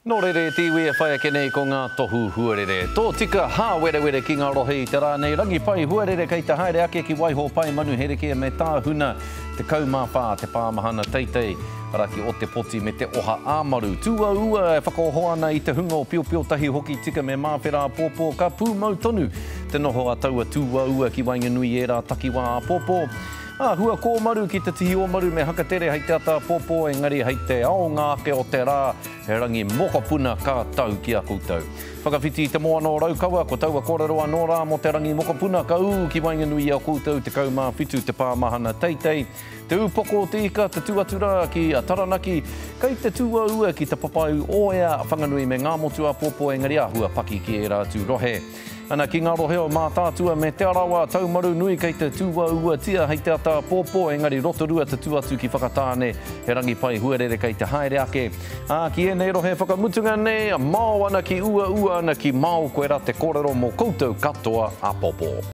Nō reira e te iwi e whai ake nei ko ngā tohu huarere. Tōtika hāwerewere ki ngā rohe i te rā nei, rangi pai huarere kei te haere ake ki Waihōpai, Manuherekia me Tāhuna, 14 te pāmahana teitei, arā ki Otepoti me Te Oha ā-Maru. Tūaua e whakaoho ana i te hunga o Piopiotahi Hokitika me Māwhera āpōpō, ka pūmau tonu te noho a taua tūaua ki waenganui i ērā takiwā āpōpō. Āhua kōmaru ki te tihi o Maru me Hakatere hei te ata āpōpō engari hei te aonga ake o te rā he rangi mokopuna ka tau ki a koutou. Whakawhiti i te moana o Raukawa, ko taua kōrero anō rā mō te rangi mokopuna ka ū ki waenganui i a koutou 17 te pāmahana teitei, te ūpoko o te ika, te tū atu rā ki Taranaki, kei te tūaua ki te Papaioea, Whanganui me Ngāmotu āpōpō engari āhua paki ki ērā atu rohe. Ana ki ngā rohe o Mātaatua me Te Arawa, Taumarunui kei te tūauatia hei te ata pōpō, engari Rotorua te tū atu ki Whakatāne, he rangi pai huarere kei te haere ake. Ā, ki ēnei rohe whakamutunga nei, mao ana ki uaua ana ki mao, koirā te kōrero mō koutou katoa āpōpō.